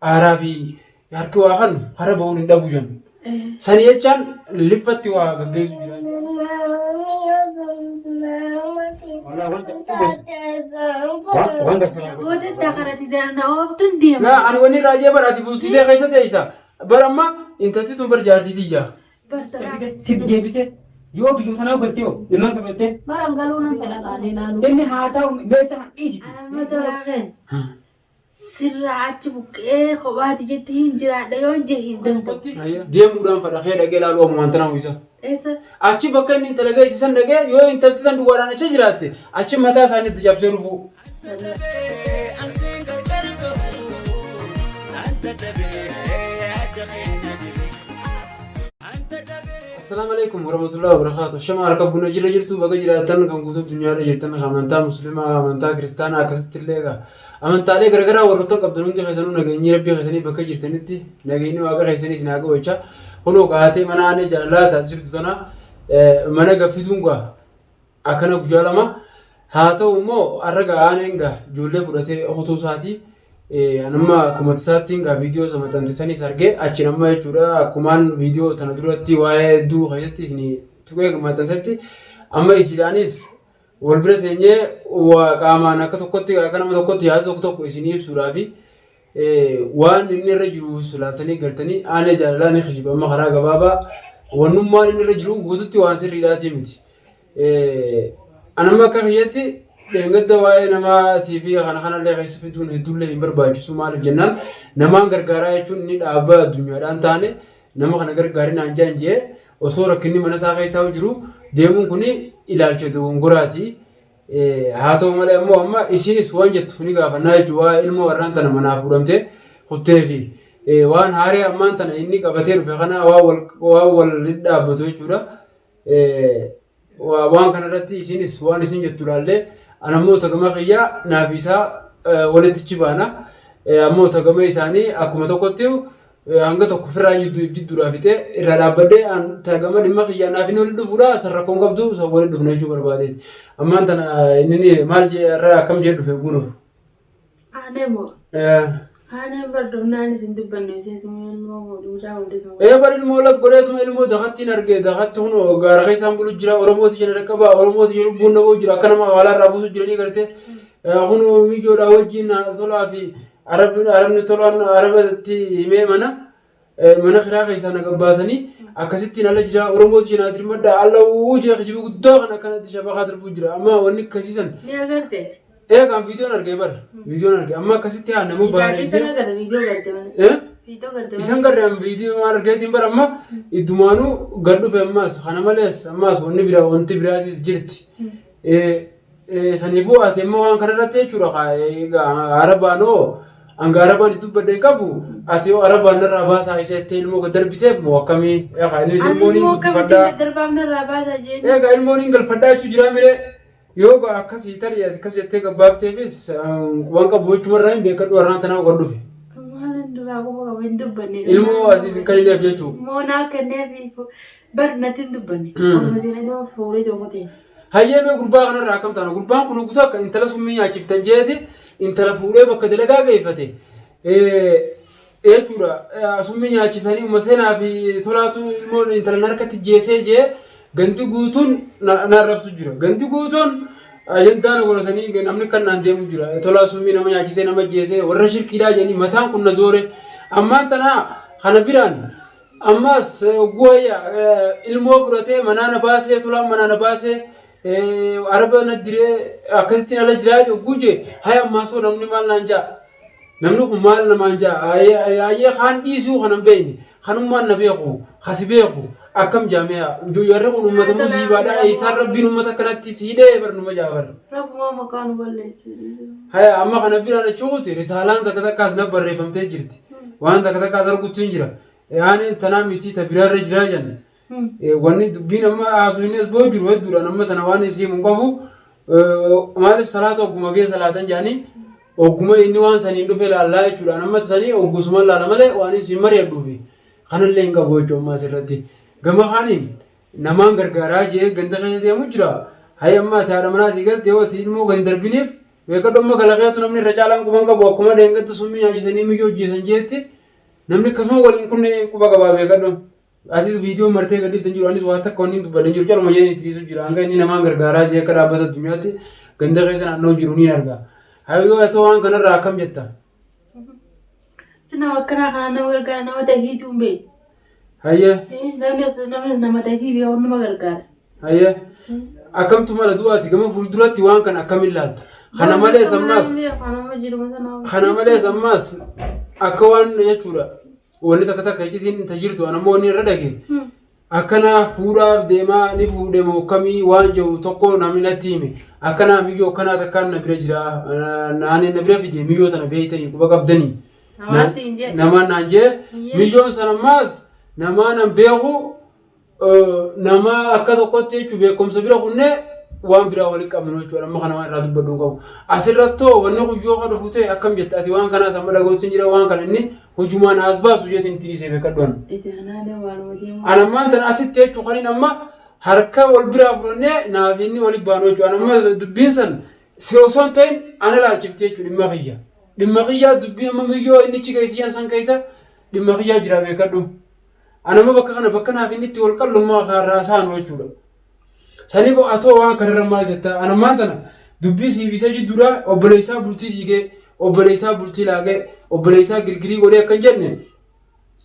Aaraa fi harki waa kan hara ba'uun hin dhabu jennu. Sani jechaan liffatti waa gaggeessu jira. Laa ani wanni irraa ajee bara ati bultii tee keessa teessa. Bara amma intalti tun bar jaartii tiyya. Sif deebise yoo biyya sanaa galtee hoo ilmaan qabattee Baran galuu nan fedha qaalee laaluu. inni haa ta'u meeshaa kan dhiisitu. Amma tolaa keen sirraa achi buqqee kophaati jetti hin jiraadha yoon jee hin danda'u. Deemuudhaan fadha kee dhaqee ilaaluu amma wanta nama isa. Eessa? Achi bakka inni intala geesse san dhaqee yoo intalti san duwwaadhaan achi jiraatte achi mataa isaanii itti cabsee dhufuu. Assalaamu alaikum warahmatullahi wabarakatuh. Shama harka buna jira jirtu baga jiraattan kan guutuu addunyaarra jirtan kan amantaa musliimaa amantaa kiristaanaa akkasitti illee egaa amantaalee garaagaraa warroota qabdan hundi keessanuu nageenyi rabbii keessanii bakka jirtanitti nageenyi waaqa keessanii isin haa ga'u jecha kunoo gaatee mana aanee jaalalaa taasisirtu tana mana gaffituun gaa Akkana guyyaa 2 haa ta'u immoo har'a gaa aaneen gaa ijoollee fudhatee kutuu isaatii anamma akkuma tasaattiin gaa viidiyoo isa maxxansisanis argee achiin amma jechuudha akkumaan viidiyoo tana duratti waa'ee hedduu keessatti isin tuqee maxxansetti amma isiidhaanis wal bira teenyee qaamaan akka tokkotti akka nama tokkotti yaada tokko tokko isin ibsuudhaafi waan inni irra jiru laaltanii gartanii aanee jaalalaa ni kijiba amma karaa gabaabaa wannummaan inni irra jiru guututti waan sirriidhaatii miti. Anamma akka kiyyatti dheengadda waa'ee namaatii fi kana kanallee keessa fiduun hedduullee hin barbaachisu maaliif jennaan namaan gargaaraa jechuun inni dhaaba addunyaadhaan taane nama kana gargaarinaan jaan jee osoo rakkinni mana isaa keessaa jiru deemuun kun ilaalcha dogongoraati. Haa ta'u malee ammoo amma isiinis waan jettu ni gaafannaa jechuudha waa'ee ilmoo warraan tana manaa fuudhamtee kuttee fi waan haaree ammaan tana inni qabatee dhufe kana waan wal dhaabbatu jechuudha. Waan kana irratti isinis waan isin jettu ilaallee an ammoo tagama kiyyaa naaf isaa walitti chibaana. Ammoo tagama isaanii akkuma tokkotti hanga tokko ofirraa jidduudhaa fixee irraa dhaabbadhee an tagama dhimma kiyyaa naaf inni walitti dhufuudha san rakkoon qabdu san walitti dhufna jechuu barbaadeeti. Ammaan tana inni maal irraa akkam jee dhufe guunuuf. Aanee moo? Aaneen bar dhufnaan isin dubbanne iseetuma ilmoo fuudhi mucaa fuudhituma. Ee bar ilmoo lat godheetuma ilmoo dakattiin arge dakatti kun gaara keessaan bulu jira Oromooti jala dhaqqabaa Oromooti jala lubbuun naboo jira akka nama hawaalaa irraa buusu jiranii garte kun miijoodhaa wajjin tolaa fi arabni tolaan arabatti himee mana mana kiraa keessaa na gabbaasanii akkasittiin ala jira Oromooti jala dirmadhaa alla wuu jee kijiba guddaa kan akkanatti shabakaa darbuu jira amma wanni akkasiisan Ni agarteeti. Eegaan viidiyoon argee bara. Viidiyoon argee amma akkasitti haa nama Gaaddisa bareessee. na gara viidiyoo garte malee. Eh? Viidiyoo garte Isan malee. garre an viidiyoo waan argeetiin bara amma iddumaanuu gad dhufe ammaas kana malees ammaas wanni biraa wanti biraatis jirti. Eh, eh, Saniifuu ati amma waan kana irratti jechuudha kaa egaa arabaan hoo hanga arabaan itti dubbadhe hin qabu ati hoo arabaan narraa baasaa isa jettee ilmoo gad darbiteef moo akkamii egaa innis Ani ilmoon hin immoo akkamitti guddifadhaa. daddarbaaf narraa baasaa jeen. Egaa ilmoon hin galfadhaa jechuu jiraa miree. Yoo gaa akkasii tarii ati akkas jettee gabbaafteefis quban qabu jechumarraa hin beekadhu warraan tanaa gad dhufe. Maalin duraa quba qaba hin dubbanne. Ilmoo asiis hin kennineef jechuu. Moonaa kenneef bar natti hin dubbanne. Oluma seenee ta'uu fuulee ta'uu ta'e. Hayyee mee gurbaa kanarraa akkam taana gurbaan kun guutuu akka intala summii nyaachiftan jeeti intala fuudhee bakka dalagaa geeffate. Jechuudha summii nyaachisanii uma seenaa fi tolaatu ilmoo intalan harkatti jeesee jee ganti guutuun na arrabsu jira. Ganti guutuun ajandaa na godhatanii namni kan naan deemu jira. Tolaa summii nama nyaachisee nama jeesee warra shirkiidhaa jedhanii mataan kun na zoore. Ammaan tanaa kana biraan ammas guwayya ilmoo fudhatee manaa na baasee tolaan manaa na baasee araba na diree akkasittiin ala jiraa yogguu jee haya ammaa soo namni maal naan jaa. Namni kun maal namaan jaa ayyee kaan dhiisuu kan hin beekne kanummaan na beeku kasi beeku akkam jaamee jarri kun uummata musiibaadha eessaan rabbiin uummata akkanatti si hidhee bar numa jaa bar. Rabbumaa maqaa nu balleessi. Haya amma kana biraan achuuti risaalaan takka takkaas na barreeffamtee jirti waan takka takkaas argutti hin jira yaani tanaa miti ta biraarra jiraa jenna. Wanni dubbiin amma haasofni as ba'u jiru hedduudha. Nama tana waan isii hin qabu. Maaliif salaata ogguma gee salaatan jedhanii ogguma inni waan saniin dhufe laallaa jechuudha. Nama sanii oggusuma laala malee waan isii mari'adhuufi kanallee hin qabu jechuudha amma asirratti. Gama kaaniin namaan gargaaraa jee ganda keessa deemu jira. Hayi amma ati haadha manaatii galte yoo ati ilmoo gadi darbiniif Beekadhu amma galaqeetu namni irra caalaan quban qabu akkuma dheengadda summii nyaachisanii miyyoo hojjeessan jeetti namni akkasuma waliin kunne quba qabaa beekadhu. Atis viidiyoo martee gadi dhiiftan jiru anis waa takka wanni dubbadhe jiru caluma jedhee itti dhiisu jira hanga inni namaan gargaaraa jee akka dhaabbata addunyaatti ganda keessa naannoo jiru niin arga. Hayyoo atoo waan kanarraa akkam jetta? Nama akkanaa kanaan nama gargaara nama dafiitu hin beeku. Hayyee Namni namni nama dafii beeku nama gargaara. Hayyee akkamtu mala du'aati gama fuulduratti waan kana akkamiin laalta? Kana malees ammaas kana malees ammaas akka waan jechuudha wanni takka takka iccitiin ta jirtu an ammoo wanni irra dhage akkana fuudhaaf deemaa ni fuudhe moo kamii waan jedhu tokko namni natti hime akkanaa miyyoo akkanaa takkaan na bira jira naani na bira fide miyyoo tana beektanii quba qabdanii Namaa siin jedhe. namaan naan jee miyyoon san ammaas namaa nan beeku nama akka tokkotti jechuun beekumsa bira kunnee waan biraa walitti qabnu jechuudha. Amma kana waan irraa dubbadhu hin qabu. Asirrattoo wanni kun yoo ka dhufu ta'e akkam jetta ati waan kanaas amma dhaga'utti hin jira waan kana inni hujumaan as baasu jeetiin itti dhiisee beekadhu ani. Itti aanaalee waan hojii. Ani ammaan tana asitti jechuun kan inni amma harka wal biraa fudhannee naaf inni walitti baanu jechuudha. Ani amma dubbiin san si osoo hin ta'in ana laalchifte jechuudha dhimma kiyya. Dhimma kiyyaa dubbii amma miyyoo inni achi geessisan san keessa dhimma kiyyaa jira beekadhu. Ani amma bakka kana bakka naaf inni itti wal qallummaa kaarraa saanu jechuudha. Saniif atoo waan kanarra maal jetta? Ani ammaan tana dubbii siif isa jidduudha obboleessaa bultii diigee obboleessaa bultii laaqee obboleessaa girgirii godhee akka hin jenne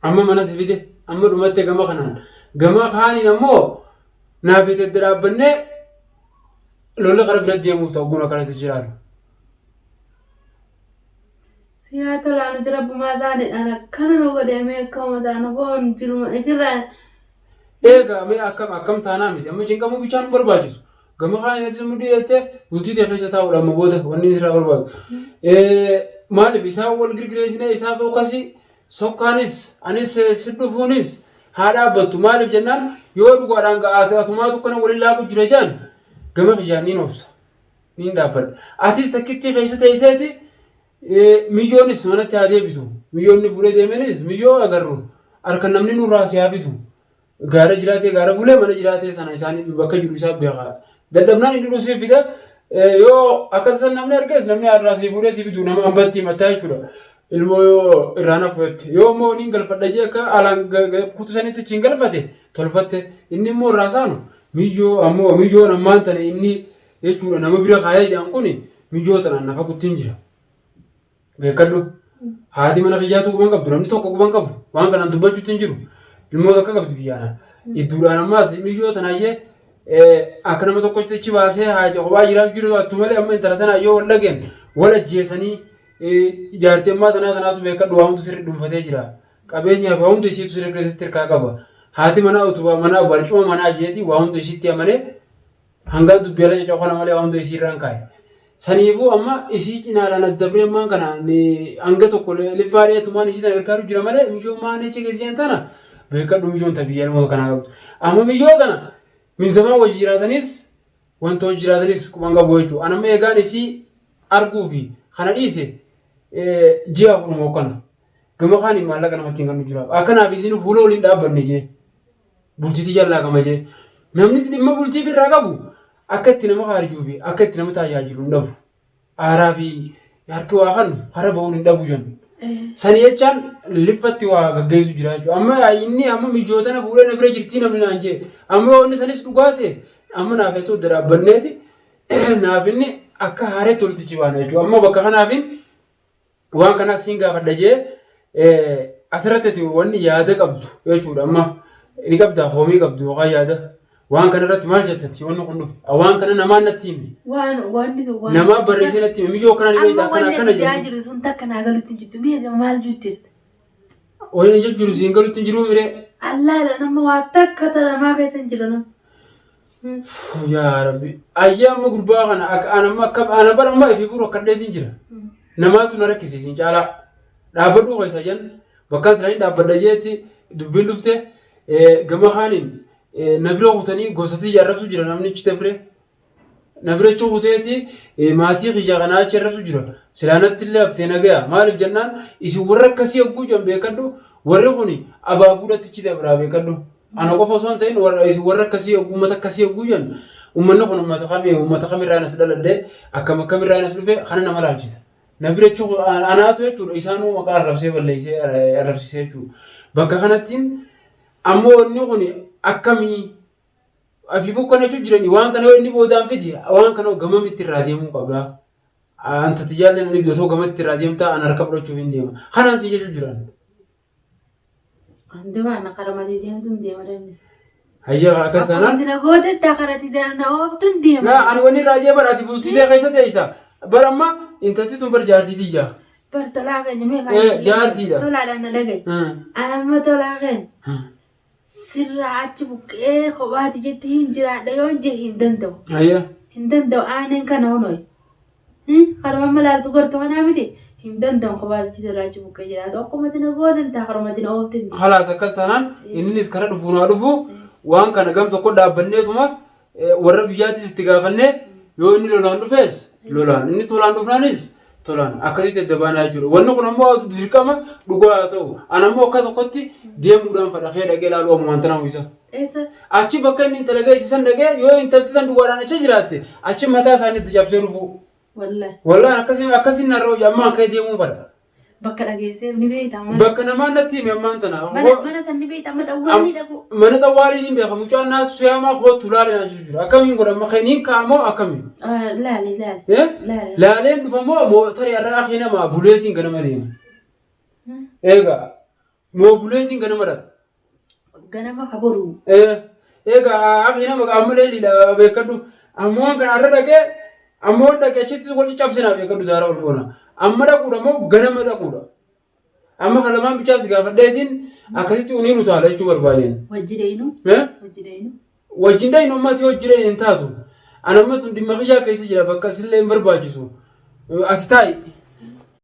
amma mana si fide amma dhumatte gama kanaan gama kaaniin ammoo naaf itti dhaabbannee lolli kara bira deemuuf ta'u guna kanatti jiraatu. Siyaa tolaa nuti rabbumaa taanedhaan akkana nu godheemee akkama taanu boon jiruma ifirraa Eegaa mee akkam akkam taanaa miti amma cinqamuu bichaan nu barbaachisu. Gama kaan irratti mudhii jettee bultii ta'e keessa taa'uudha amma booda wanni isirraa barbaadu. Maaliif isaan wal girgireessinee isaaf akkasii sokkaanis anis si dhufuunis haa dhaabbattu maaliif jennaan yoo dhugaadhaan ga'aate atumaatu kana waliin laaqu jira jaan gama kiyyaan niin obsa niin dhaabbadha. Atis takkittii keessa teesseeti Miyyoonis manatti haa deebitu. Miyyoonni fuudhee deemenis miyyoo agarru. Harka namni nurraa si haa fidu. Gaara jiraatee gaara bulee mana jiraatee sana isaanii bakka jiru isaa beeka. Dadhabnaan inni dhusee fida. Yoo akka san namni arges namni har'aa si fuudhee si fidu nama ambatti himataa jechuudha. Ilmoo yoo irraa na fudhatte. Yoo immoo inni galfadha jee akka alaan kutu sanitti achiin galfate tolfatte. Inni immoo irraa saanu miyyoo ammoo miyyoon ammaan tana inni jechuudha nama bira kaayee jedhan kuni mijoo tanaan nafa kuttiin jira. Beekadhu. Haati mana kiyyaatu quban qabdu namni tokko quban qabu waan kanaan dubbachuutti hin jiru. Ilmoo takka qabdi biyyaana. Idduudhaan ammaas mijoo tanaayyee akka nama tokkotti achi baasee haa kophaa jiraaf jiru attu malee amma intala tanaa yoo wal dhageen wal ajjeesanii jaartii ammaa tanaa tanaatu beekadhu waa hundi sirri dhuunfatee jira. Qabeenyaa fi waa hundi isiitu sirri keessatti hirkaa qaba. Haati manaa utubaa manaa barcuma manaa jeetii waa hundi isiitti amanee Hangaan dubbii ala caca'u kana malee waan hunda isii irraan kaa'e. Saniifuu amma isii cinaadhaan as dabree ammaan kana hanga tokko liffaa dheetumaan isii tana gargaaru jira malee miyyoo maan achi geessisan tana beekadhu miyyoon ta biyya ilmoo kanaa qabdu. Amma miyyoo tana minzamaa wajji jiraatanis wanta wajji jiraatanis quban qabu jechuudha. An amma eegaan isii arguu fi kana dhiise ji'a afuruma kana. Gama kaaniin maallaqa namatti hin kennu jira. Akkanaaf isin fuula waliin dhaabbanne jee. Bultiitii jallaa qaba jee. Namni dhimma bultii irraa qabu akka itti nama kaarijuu fi akka itti nama tajaajilu hin dhabu. Aaraa fi harki waa kan hara ba'uun hin dhabu jennu. Sani jechaan liffatti waa gaggeessu jira jechuudha. Amma inni amma mijootana fuudhee na bira jirtii namni naan jee. Amma wanni sanis dhugaa ta'e amma naaf jechuun dhaabbanneeti naaf inni akka haareetti walitti jibaana jechuudha. Amma bakka kanaafin waan kanaas siin gaafadha jee asirratti ati wanni yaada qabdu jechuudha amma ni qabdaa hoomii qabdu yookaan yaada waan kana irratti maal jettati wanni kun dhufe waan kana namaan natti hime Waan wanni sun waan. namaa barreessee natti hime miyyoo akkana ni Amma beekta akkana wanni akkana ati jaa jedhu jiru sun takka naa galutti hin jirtu. Biyya maal jirti? wani hin jiru siin galutti hin jiruu miree Allaadha nama waa takka ta namaa keessa hin jiru nama. Yaa Rabbi. Ayyee amma gurbaa kana akka ana amma akka ana bara amma ifii buru akka dheetiin jira. Namaatu na rakkise isin caalaa. Dhaabbadhuu keessa jan bakka silanii dhaabbadha jeetti dubbiin dhufte gama kaaniin na bira kutanii gosatii arrabsu jira namni achi dabre. Na bira achi kuteeti maatii kiyya kanaa achi arrabsu jira. Silaa natti illee haftee nagaya. Maaliif jennaan isin warra akkasii hogguu jan beekadhu warri kuni abaabuudhatti achi dabraa beekadhu. Ana qofa osoo hin ta'in warra isin warra akkasii hogguu uummata akkasii hogguu jennu Uummanni kun uummata kamii uummata kamirraan as dhaladhe akkam akkamirraan as dhufe kana nama laalchisa. Na bira jechuun anaatu jechuudha isaanuu maqaa arrabsee balleessee arrabsiisee jechuudha. Bakka kanattiin ammoo inni kun akkamii afiifuu kana jechuun jiranii waan kana yoo inni boodaan fidi waan kana gamamitti irraa deemuu qabda. Anta tiyyaallee namni osoo gamatti irraa deemtaa an harka fudhachuuf hin deema. Kanaan si jechuun jiran. Andi waan karamatii deemtuun deema dandisa. Hayya akkas taanaan. Akkuma na gootetti karati na ooftuun deema. Laa ani wanni irraa ajee bara ati bultiitee keessa teessa. Bara amma intalti tun bar jaartii tiyya. Bar tolaa keenya mee Eh, jaartiidha. Tolaadhaan na dhagaye. Ani amma tolaa keenya sirraa achi buqqee kophaati jetti hin jiraadha yoo jee hin danda'u. Hayya. Hin danda'u aaneen kana hunoy. Karuma amma laaltu gortu kanaa miti hin danda'u kophaati sirraa achi buqqee jiraatu. Akkuma tina gooten taa karuma tina ooftin. Halaas akkas taanaan innis kara dhufu naa dhufu waan kana gam tokko dhaabbanneetuma warra biyyaatis itti gaafannee yoo inni lolaan dhufes lolaan inni tolaan dhufnaanis tolaan akkasitti adda baanaa jechuudha. Wanni kun ammoo dirqama dhugaa haa ta'u. Ani ammoo akka tokkotti deemuudhaan fadhakee dhaqee ilaaluu amma wanta nama isa. Eessa? Achi bakka inni intala geessisan dhaqee yoo intalti san dhugaadhaan achi jiraatte achi mataa isaanii itti cabsee dhufuu. Wallahi. Wallahi akkasiin akkasiin narra hojii ammaan ka'ee deemuu fadha. Bakka dhageessee ni beekta amma. Bakka namaan natti hime ammaan tana. Mana mana san ni beekta amma xawwaalii dhaqu. Mana xawwaalii ni beeka mucaan naas suyaamaa kootu laale naa jiru jira. Akkamiin godhama kaniin ka'amoo akkamiin? Laali laali. Eh? Laali. Laaleen dhufamoo moo tarii har'a akii nama buleetiin ganama deema. Egaa moo buleetiin ganama dhaqa. Ganama ka boru. Egaa akii nama amma leeliidha beekadhu. Ammoo waan kana har'a dhaqee ammoo dhaqee achitti wal cabsinaa beekadhu daaraa ol goona. Amma dhaquudha moo ganama dhaquudha. Amma kan lamaan bichaa si gaafadheetiin akkasitti uniin utaala jechuu barbaadeen. Wajji deeynu. Eh? Wajji deeynu. Wajjin dhayinu amma ati hojii dhayinu hin taatu. Ani amma tun dhimma kiyyaa keessa jira bakka isillee hin barbaachisu. Ati taa'i.